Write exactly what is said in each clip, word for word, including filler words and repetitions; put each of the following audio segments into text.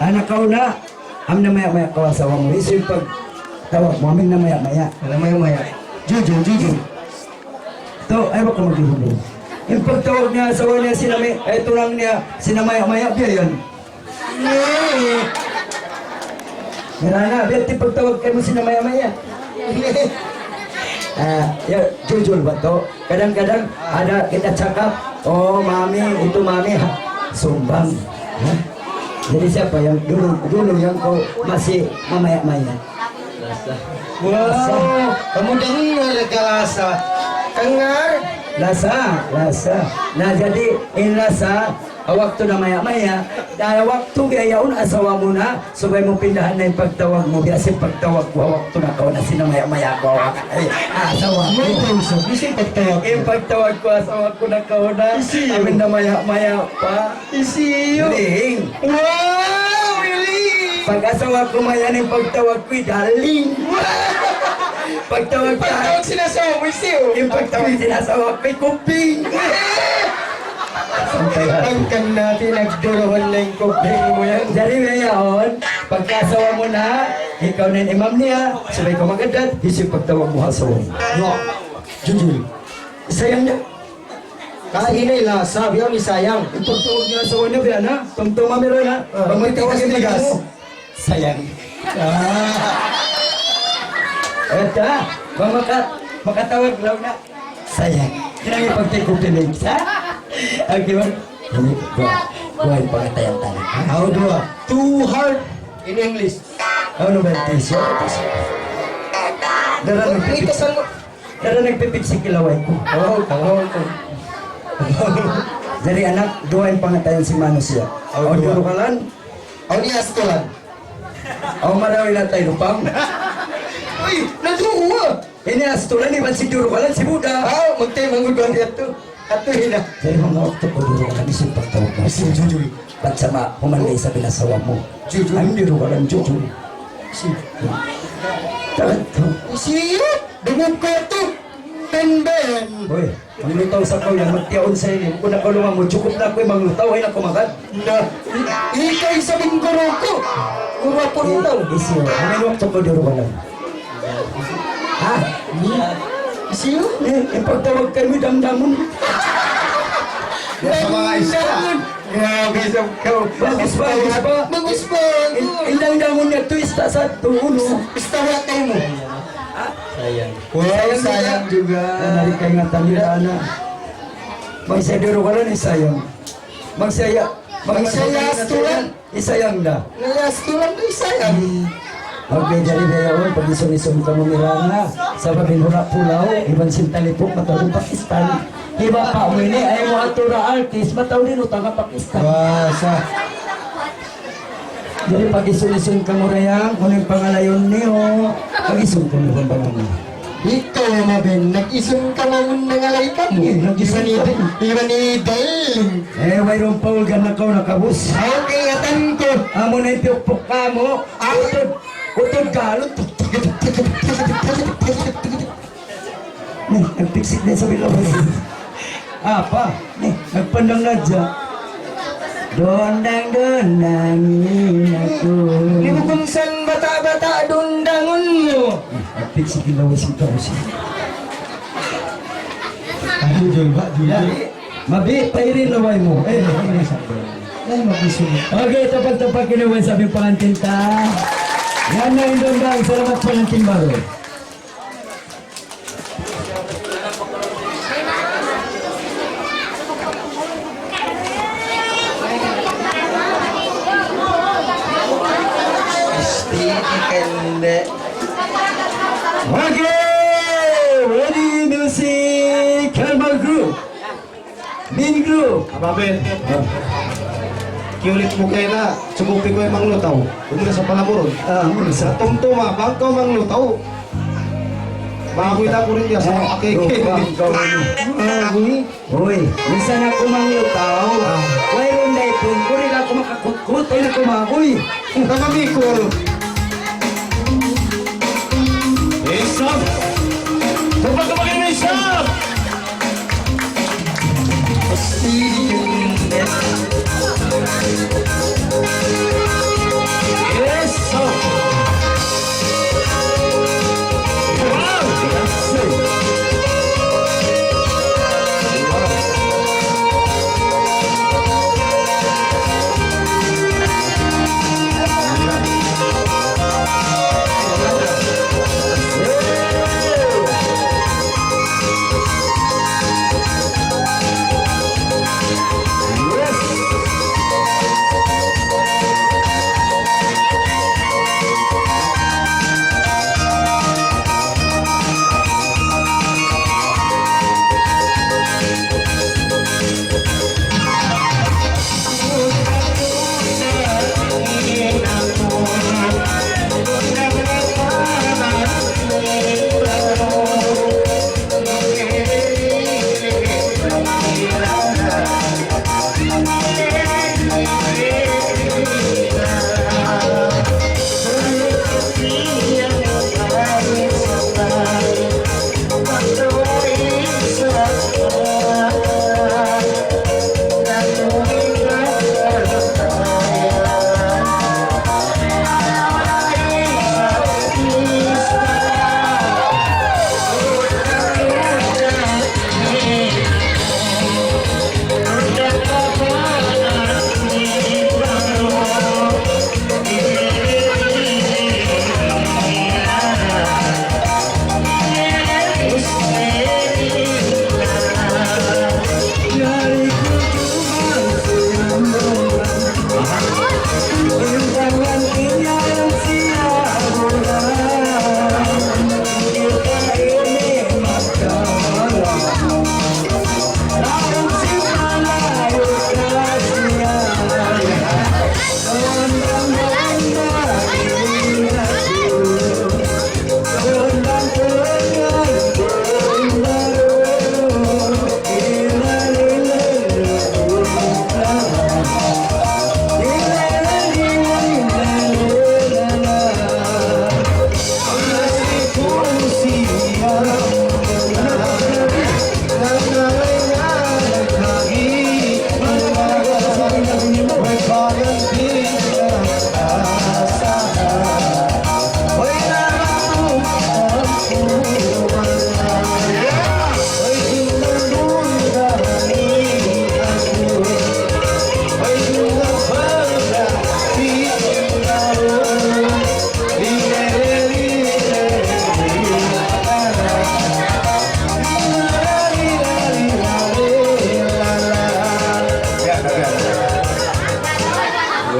Anak kaw na, amin na maya-maya kaw asawa mu. Hisiyu in pagtawag mu, amin na maya-maya. Amin na maya-maya. Jujur, jujur. Tu, ayaw ba kaw magjujur? In pagtawag niya asawa niya sin na may-, eh, tulang niya, sin na maya-maya, biya' yan. Mira na, biya' diin in pagtawag kaymu sin na maya-maya? Ah, ya, jujur ba tu? Kadang-kadang ada kita cakap, "Oh, mami, itu mami." Ha, sumbang. Ha? Jadi siapa yang dulu, dulu yang kau masih mamaya-maya? Lasa. Wow, kamu dengar ka lasa. Dengar? Lasa, lasa. Na, jadi, in lasa, ha waktu na maya-maya, na ha waktu biya' yaun asawa mu na, subay mu pindahan na in pagtawag mu, biya' sin pagtawag ku, ha waktu na kaw na sin na maya-maya ku, ha waktu, eh, asawa mu. May tawag sa, bisin pagtawag. In pagtawag ku, asawa ku na kaw na, Isi. Amin na maya-maya pa. Hisiyu? Ling. Wow, Ling. Pag-asawa ku mayan in pagtawag ku, darling. Wow. Pagtawag ka. Pagtawag sin asawa mu, hisiyu? In pagtawag sin asawa ku, kuping. Hangkan na, nagduruhan na in kuping mu yan. Jadi, biya' yaun, pagka asawa mu na, ikaw na in imam niya, subay kaw mag-addat, hisiyu in pagtawag mu ha asawa mu? No. Jujur. Sayang niya. Kaina in lasa, biya' mi sayang. In pagtawag niya asawa niya, biya' na. Tumtuma mira na. Ah, bang may tawag in bigas. Sayang. Ah. Eta, bang maka-, makatawag laung na. Sayang. Kailangan pagtikutin na isa. Okay, bang? Ini, duwa. Duwa in pangatayan tani. How duwa? Too hard in English. Ano ba in tissue? Dara na. Ito sa mo. Kada nagpipit sin kilaway ku. Oh, tangol ku. Jadi anak, duwa in pangatayan sin manusiya'. Aw, awn duwa. Durukalan. Awn astulan. Awn marayaw in atay lupang. Uy, naduwa. Ini astulan, iban sin durukalan, sin buda. Ah, magtay mangudwan yadtu. Atu hina. Jadi, manga waktu ku durukalan, isin pagtawag mu. Isin jujur. Bat sama, human da isab in asawa mu. Jujur. Amu in durukalan, jujur. Isin. Tantu. Isin. Dungug ku yadtu. Bemben. Boy, manglutaw sa kaw yan, magtiyaun sa ini. Bukun na kaw lumamu, jukup na aku in manglutaw, ayaw na kaw magad. Na, i-, ikaw isab in guru ku. Guru aku lutaw. Hisiyu, amu in waktu ku durukalan. Ha? Hisiyu? Eh, in pagtawag kaymu damdamun. Ya, sama isa. Damdamun. Grabe isab kaw. Bagus, bagus, ba? Bagus, bagus. In, in damdamun niya tu, ista sa tu, unu. Ista wa kaymu. Sayang. Wow, sayang juga. Yan, di' kaingatan nila na. Magsayang durukalan, sayang. Magsayang, magsayang astulan, sayang da. Magsayang astulan, sayang. Okay, jadi biya' yaun, pag-isun-isun kamu nila na. Sabab in hula' pulaw, iban sin talipuk, mataud in Pakistan. Iban pa mu ini, ayaw mu atura artist, mataud in utang ha Pakistan. Wah, sa- Jadi, pag-isun-isun kamu dayang, unu in pangalayon niyu, pag-isun kamu pangalayon. Ikaw, Mabin, nag-isun kamu, nangalay kamu. Eh, nag-isun kamu. Iban ni Dal-, iban ni Dal-. Eh, wayruun pa ulgan na kaw nakabus. Okay, atan ku. Amu na in piyukpuk kamu. Ah. Utud, utud galon. Ni, nagpiksik na sa bilaw. Apa? Ni, nagpandang na dyan. Dondang-dondangin aku. Di' mu kung san bata'-bata' dundangun mu. Ni, nagpiksik na lawas ito. Jujur ba? Jujur. Mabi, pairin na way mu. Eh, ano yung sabi? Ay, mabisin. Okay, tapag-tapag kinawan sa aming pangantin ta. Yan na in dondang. Salamat, pangantin baru. Steady kende. Okay, ready, music, Kalmar group. Main group. Apa, Ben? Kiyulit mu kayna, sukupi ku in manglutaw. Huwag na sa palamuron. Ah, huwag na sa. Tumtuma, bang kaw manglutaw. Bago ita ku rin niya sa, ah, okay, okay. Bang kaw ini. Ah, uy. Uy, minsan aku manglutaw. Ah. Wayruun na ipun ku, di' na aku makakutkut, di' na aku makuy. Taga Bicol. Isab! Tumpak-tumpakin mu, Isab! Isab!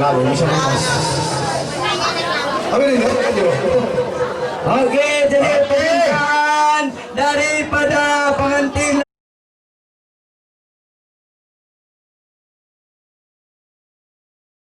Amin, insya Allah. Amin, ya.